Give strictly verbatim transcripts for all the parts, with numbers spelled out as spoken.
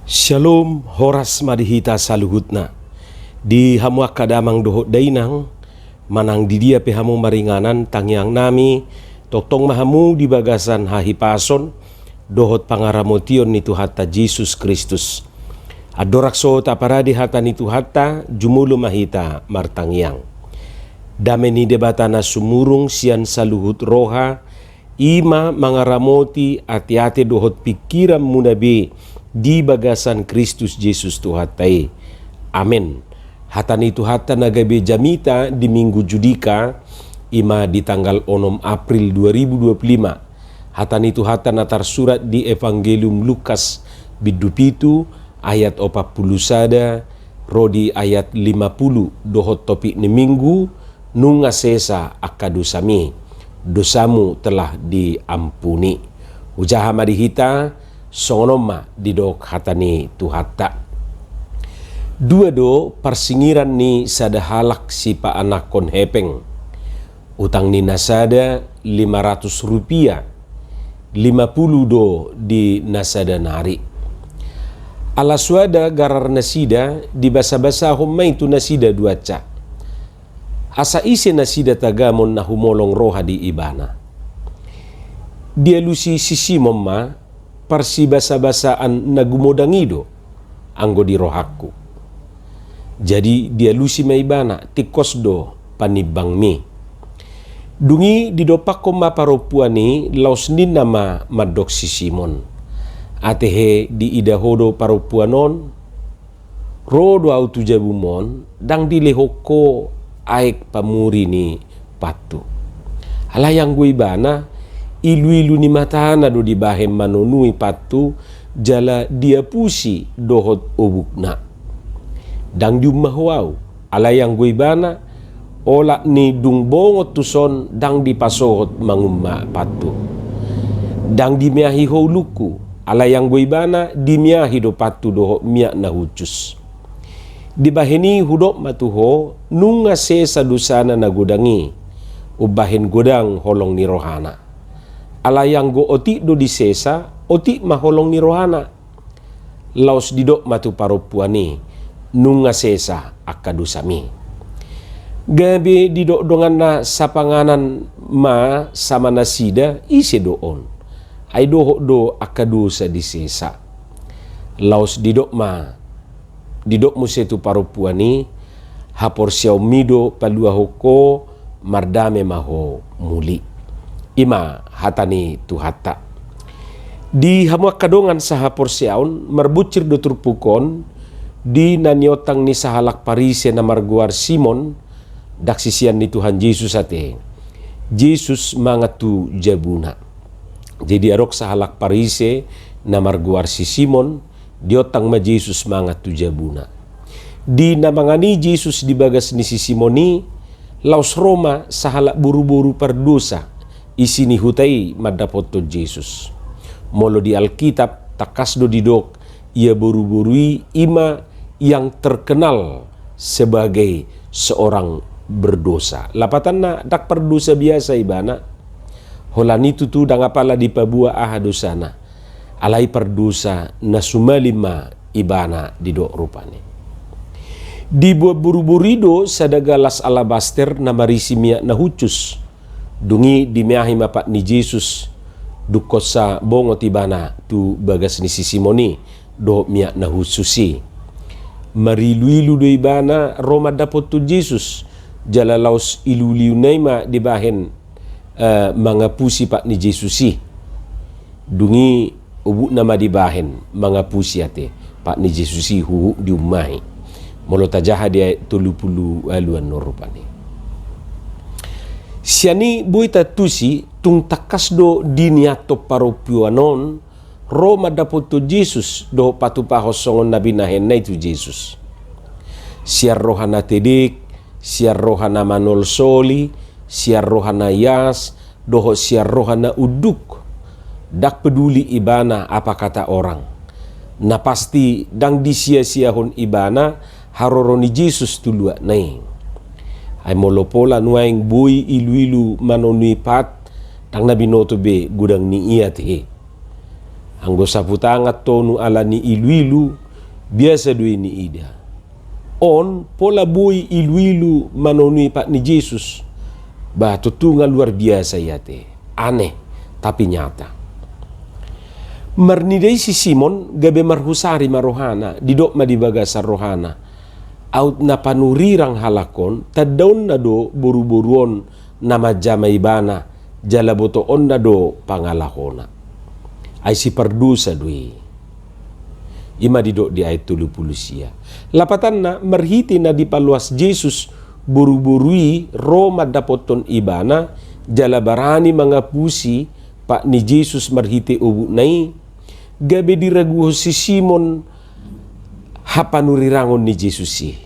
Syalom, horas ma di hita saluhutna. Di hamu angka damang dohot dainang, manang di dia pe hamu maringanan, tangiang nami, tongtong ma hamu di bagasan hahipason dohot pangaramotion ni Tuhanta Jesus Kristus. Andorang so taparade hata ni Tuhanta, jumolo ma hita martangiang. Dame ni Debata na sumurung sian saluhut roha, i ma mangaramoti ateate dohot pingkiranmuna be di bagasan Kristus Jesus Tuhanta i. Amen. Hata ni Tuhanta na gabe jamita di Minggu Judika, i ma di tanggal onom April dua ribu dua puluh lima. Hata ni Tuhanta na tarsurat di Evangelium Lukas bindu pitu ayat opat pulu sada ro di ayat lima pulu, dohot topik ni Minggu, nunga sesa angka dosami, dosamu telah diampuni. Hujaha ma di hita, songon on ma didok hata ni Tuhanta. Dua do parsingiran ni sada halak sipaanakhon hepeng. Utang ni na sada lima ratus rupiah, lima pulu do di na sada nari. Ala soada garar nasida, dibasabasahon ma i tu nasida duansa. Asa ise nasida tagamon na humolong roha di ibana. Dialusi si Simon ma, parsibasabasaan na gumodang i do anggo di rohangku. Jadi dialusi ma ibana, tingkos do panimbangmi. Dung i didompakhon ma parompuan i, laos ninna ma mandok si Simon: Atehe diida ho do parompuan on? Ro do ahu tu jabum on, ndang dilehon ho aek pamuri ni pathu. Alai anggo ibana, iluilu ni matana do dibahen manonui pathu, jala diapusi dohot obukna. Ndang diumma ho ahu, alai anggo ibana, olat ni dung bongot tuson ndang dipasohot mangumma pathu. Ndang dimeahi ho ulungku, alai anggo ibana dimeahi do pathu dohot miak na hushus. Dibahen i hudok ma tu ho, nunga sesa dosana na godang i, umbahen godang holong ni rohana. Alai anggo otik do disesa, otik ma holong ni rohana. Laos didok ma tu parompuan i, nunga sesa angka dosami. Gabe didok donganna sapanganan ma sama nasida, ise do on? Ai dohot do angka dosa disesa. Laos didok ma, didok muse tu parompuan i, haporseaonmi do paluahon ho, mardame ma ho muli. I ma hata ni Tuhanta. Di hamu angka dongan sahaporseaon, marbunsir do turpuk on di na niontang ni sahalak Parise na margoar Simon, ndang sisean ni Tuhan Jesus ate. Jesus mangan tu jabuna. Jadi adong sahalak Parise na margoar si Simon, diontang ma Jesus mangan tu jabuna. Di na mangan i Jesus di bagas ni si Simon i, laos ro ma sahalak boruboru pardosa, isi ni huta i mandapothon Jesus. Molo di Alkitab, tangkas do didok, ia boruboru i, i ma yang terkenal sebagai seorang berdosa. Lapatanna, ndang pardosa biasa ibana. Holan i tutu ndang apala dipaboa aha dosana. Alai pardosa na sumalin ma ibana didok rupani. Diboan boruboru i do sada galas alabaster na marisi miak na hushus. Dung i dimeahi ma pat ni Jesus, dung hosa bongot ibana tu bagas ni si Simon i, dohot miak na hushus i. Mariluilu do ibana ro mandapothon Jesus, jala laos iluliuna i ma dibahen, eh, mangapusi pat ni Jesus i. Dung i obukna ma dibahen mangapusi ate, pat ni Jesus i huhut diummahi. Molo tajaha di ayat tolu pulu ualu annon rupani. Sian i boi taantusi, tung tangkas do diniathon parompuan on ro mandapothon Jesus dohot patupahon songon na binahenna i tu Jesus. Sian roha na tedek, sian roha na manolsoli, sian roha na ias, dohot sian roha na unduk. Ndang peduli ibana apa kata orang. Na pasti ndang disiasiahon ibana haroro ni Jesus tu luatna i. Ai molo pola nuaeng boi iluilu manonui pat, ndang na binoto be godang ni i ate. Anggo sapu tangan tonu ala ni iluilu, biasa do i niida. On pola boi iluilu manonui pat ni Jesus. Bah, tontu nga luar biasa i ate. Aneh, tapi nyata. Marnida i si Simon gabe marhusari ma rohana, didok ma di bagasan rohana: Aut na panurirang halak on, tandaonna do boruboru on na manjama ibana, jala botoonna do pangalahona. Ai sipardosa do i. I ma didok di ayat tolu pulu sia. Lapatanna, marhite na dipaloas Jesus boruboru i ro mandapothon ibana, jala barani mangapusi pat ni Jesus marhite obukna i, gabe diraguhon si Simon hapanurirangon ni Jesus i.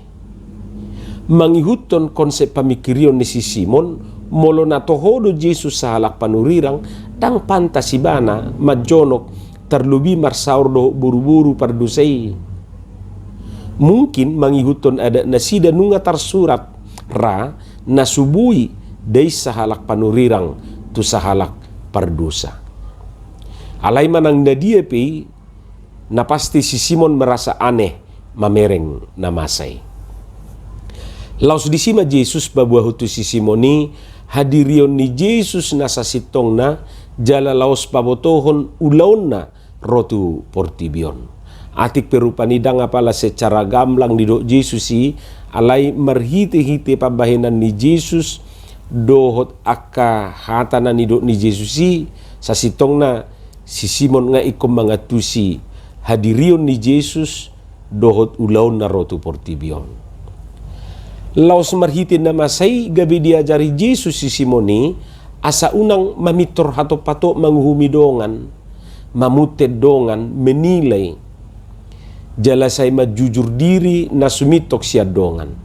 Mangihuthon konsep pamingkirion ni si Simon, molo na toho do Jesus sahalak panurirang, ndang pantas ibana manjonok, tarlobi marsaor dohot boruboru pardosa i. Mungkin mangihuthon adat nasida nunga tarsurat ra na so boi dais sahalak panurirang tu sahalak pardosa. Alai manang na dia pe i, na pasti si Simon merasa aneh mamereng na masa i. Laos disi ma Jesus paboahon tu si Simon i hadirion ni Jesus na sasintongna, jala laos pabotohon ulaonna ro tu portibi on. Atik pe rupani ndang apala secara gamblang didok Jesus i, alai marhitehite pambahenan ni Jesus dohot angka hata na nidok ni Jesus i, sasintongna si Simon nga ingkon mangantusi hadirion ni Jesus dohot ulaonna ro tu portibi on. Laos marhite na masa i gabe diajari Jesus si Simon i, asa unang mamintor hatop-hatop manguhumi dongan, mamutet dongan, menilai, jala sai manjujur diri na sumintok sian dongan.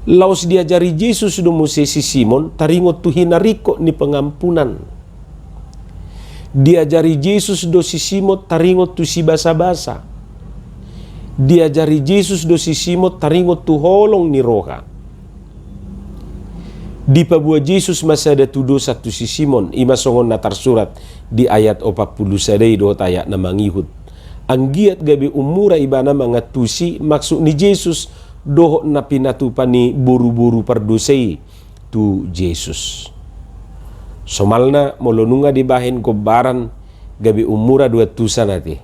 Laos diajari Jesus do muse si Simon taringot tu hinaringkot ni pengampunan. Diajari Jesus do si Simon taringot tu sibasabasa. Diajari Jesus do si Simon taringot tu holong ni roha. Dipaboa Jesus ma sada tudosan tu si Simon, i ma songon na tarsurat di ayat opat pulu sada i dohot ayat na mangihut. Anggiat gabe umura ibana mangantusi maksud ni Jesus dohot na pinatupa ni boruboru pardosa i tu Jesus. Somalna molo nunga dibahen gombaran gabe umura do antusan ate.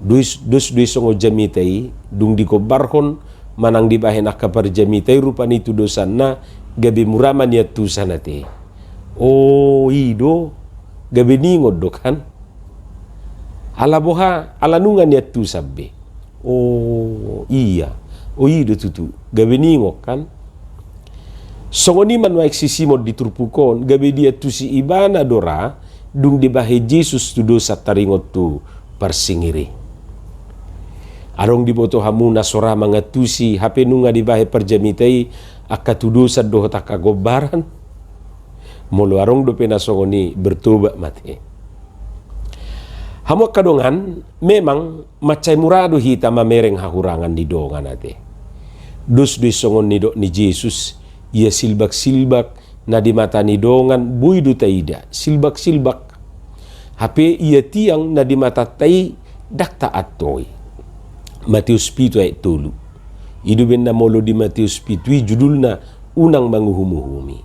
Dos, dos do i songon jamita i, dung digombarhon manang dibahen angka parjamita i rupani tudosanna, gabe mura ma niantusan ate. O, i do, gabe ningot do kan. Ala boha, ala nunga niantusan be. O, ia. O, i do tutu, gabe ningot kan. Songon i ma nuaeng si Simon di turpuk on, gabe diantusi ibana do ra, dung dibahen Jesus tudosan taringot tu parsingir i. Adong diboto hamu na so ra mangantusi, hape nunga dibahen parjamita i angka tudosan dohot angka gombaran? Molo adong dope na songon i, bertobat ma ate. Hamu angka dongan, memang mansai mura do hita mamereng hahurangan ni dongan ate. Dos do i songon nidok ni Jesus, ia silbak-silbak na di mata ni dongan boi do taida, silbak-silbak. Hape ia tiang na di matanta i ndang taantoi. Mateus pitu ayat tolu. I do umbahen na molo di Mateus pitu i judulna unang manguhum-uhumi.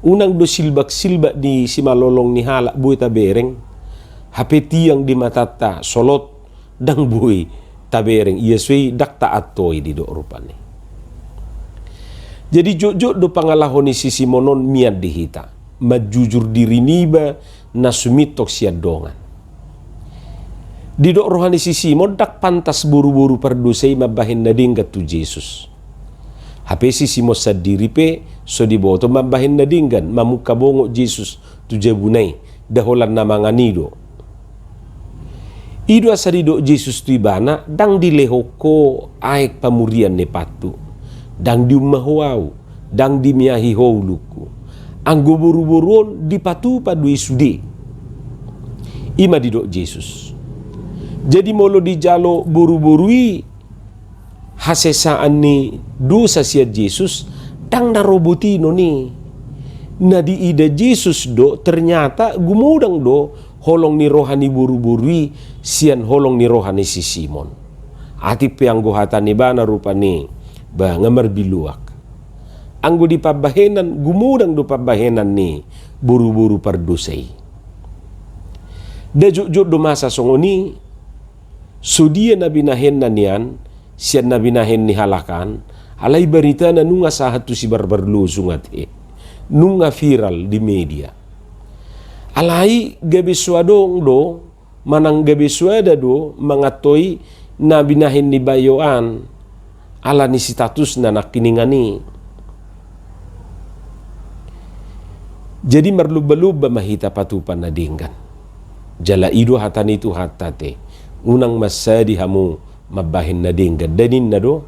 Unang do silbak-silbak di simalolong ni halak boi tabereng, hape tiang di matanta solot ndang boi tabereng, ia so i ndang taantoi didok rupani. Jadi jotjot do pangalaho ni si Simon on mian di hita, manjujur diri niba na sumintok sian dongan. Didok roha ni si Simon ndang pantas boruboru pardosa i mambahen na denggan tu Jesus. Hape si Simon sandiri pe so diboto mambahen na denggan, mamungka bongot Jesus tu jabuna i, nda holan na mangan i do. I do asa didok Jesus tu ibana, ndang dilehon ho aek pamurian ni pathu, ndang diumma ho ahu, ndang dimiahi ho ulungku. Anggo boruboru on dipatupa do i sude. I ma didok Jesus. Jadi molo dijalo boruboru i hasesaan ni dosa sian Jesus, ndang na ro botinon i. Na diida Jesus do ternyata gumodang do holong ni roha ni boruboru i sian holong ni roha ni si Simon. Atik pe anggo hata ni ibana rupani, ba nga marbiluak. Anggo di pambahenan, gumodang do pambahenan ni boruboru pardosa i. Nda jotjot do masa songon i, so dia na binahenna nian, sian na binahen ni halak an, alai baritana nunga sahat tu si Barbar Losung ate. Nunga viral di media. Alai gabe so adong do, manang gabe so ada do, mangantoi na binahen ni bayo an, ala ni statusna nangkiningan i. Jadi marlomba-lomba ma hita patupa na denggan. Jala i do hata ni Tuhanta ate, unang mansadi hamu mambahen na denggan, nda ninna do.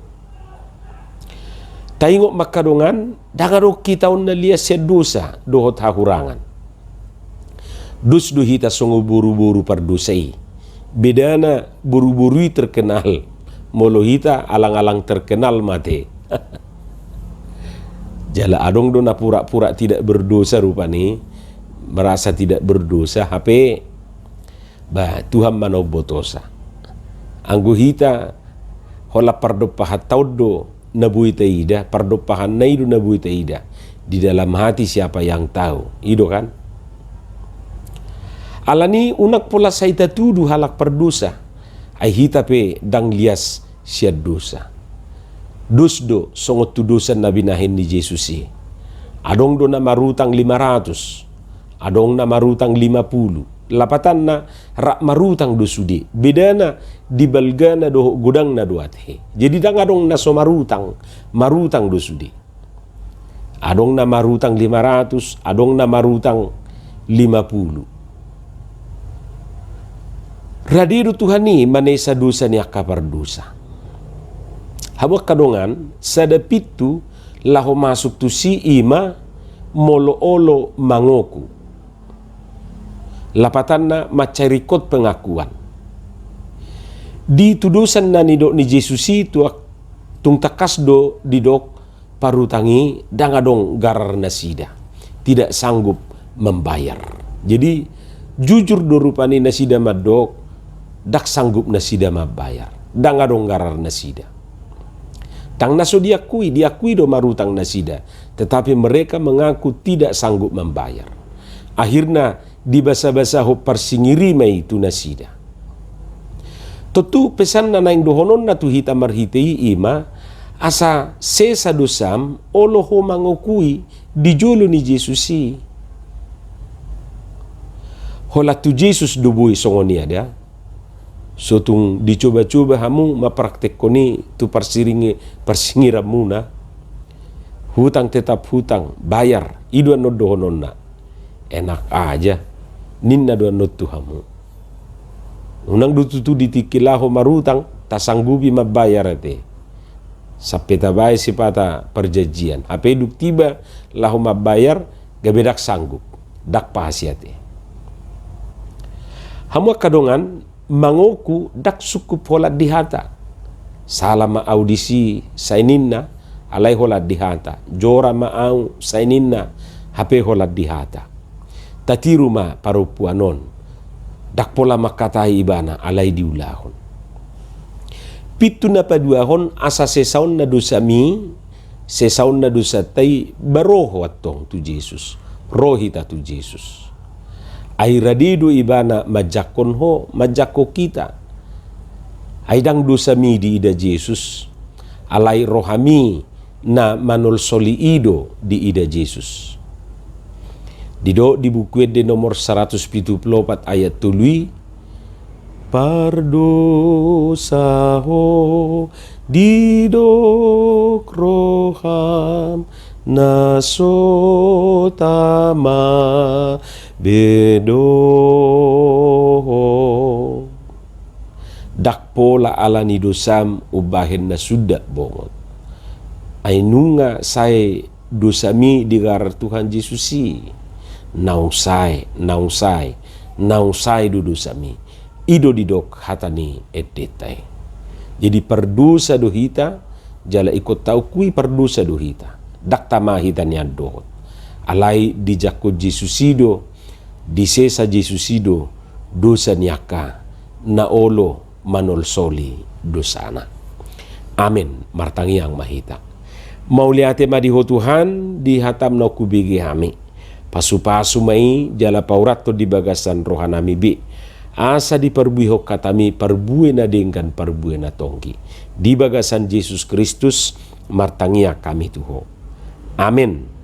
Taingot ma angka dongan, ndang adong hita on na lias sian dosa dohot hahurangan. Dos do hita songon boruboru pardosa i. Bedana boruboru i terkenal, molo hita alang-alang terkenal ma ate. Jala adong do na pura-pura tidak berdosa rupani, merasa tidak berdosa, hape, ba, Tuhan ma na umbotosa. Anggo hita, holan pardompahan ta on do na boi taida, pardompahanna i do na boi taida. Di dalam hati siapa yang tahu, i do kan? Alani unang pola sai tatudu halak pardosa, ai hita pe ndang lias sian dosa. Dos do songon tudosan na binahen ni Jesus i. Adong do na marutang lima ratus, adong na marutang lima pulu. Lapatanna rap marutang do sude. Bedana di balgana dohot godangna do ate. Jadi ndang adong na so marutang, marutang do sude. Adong na marutang lima ratus, adong na marutang lima pulu. Rade do Tuhan i manesa dosa ni angka pardosa. Hamu angka dongan, sada pintu laho masuk tusi i ma molo olo mangoku. Lapatanna mansai ringkot pengakuan. Di tudosan na nidok ni Jesus i tuak, tung tangkas do didok parutang i ndang adong garar nasida, tidak sanggup membayar. Jadi jujur do rupani nasida mandok, ndang sanggup nasida mambayar, ndang adong garar nasida. Ndang na so diakui, diakui do marutang nasida, tetapi mereka mengaku tidak sanggup membayar. Akhirna dibasabasahon parsingiri ma i tu nasida. Tontu pesan na naeng dohononna tu hita marhite i i ma, asa sesa dosam olo ho mangokui di jolo ni Jesus i. Holan tu Jesus do boi songon i, da. So tung dicoba-coba hamu mapraktekkon i tu parsiringi-, parsingiranmuna. Hutang tetap hutang, bayar, i do annon dohononna. Enak aja, ninna do annon tu hamu. Unang do tutu di tingki laho marutang tasanggupi mambayar ate. Sampe tabaen sipata parjanjian. Hape dung tiba laho mambayar, gabe ndang sanggup, ndang pahasiat i. Hamu angka dongan, mangoku ndang sungkup holan di hata. Sala ma au disi, sai ninna, alai holan di hata. Jora ma au, sai ninna, hape holan di hata. Tatiru ma parompuan on. Ndang pola mangkatai ibana, alai diulahon. Pintu na paduahon, asa sesaonna dosami, sesaonna dosanta i, ba ro ho antong tu Jesus. Ro hita tu Jesus. Ai rade do ibana manjangkon ho, manjangkon hita. Ai ndang dosami diida Jesus, alai rohami na manolsoli i do diida Jesus. Didok di Buku Ende nomor saratus pitu pulu opat ayat tolu i, pardosa ho didok roham na so tama be do ho. Ndang pola ala ni dosam umbahen na sundat bongot. Ai nunga sae dosami digarar Tuhan Jesus i. Naung sae, naung sae, naung sae do dosami. I do didok hata ni endenta i. Jadi pardosa do hita, jala ingkon taukui pardosa do hita. Ndang tama hita nian dohot. Alai dijangkon Jesus i do, disesa Jesus i do, dosa ni angka na olo manolsoli dosana. Amen. Martangiang ma hita. Mauliate ma di Ho Tuhan, di hataM na hubege hami. Pasupasu ma i jala paurathon di bagasan rohanami be, asa diparbuehon hatami parbue na denggan, parbue na tonggi. Di bagasan Jesus Kristus martangiang hami tu Ho. Amen.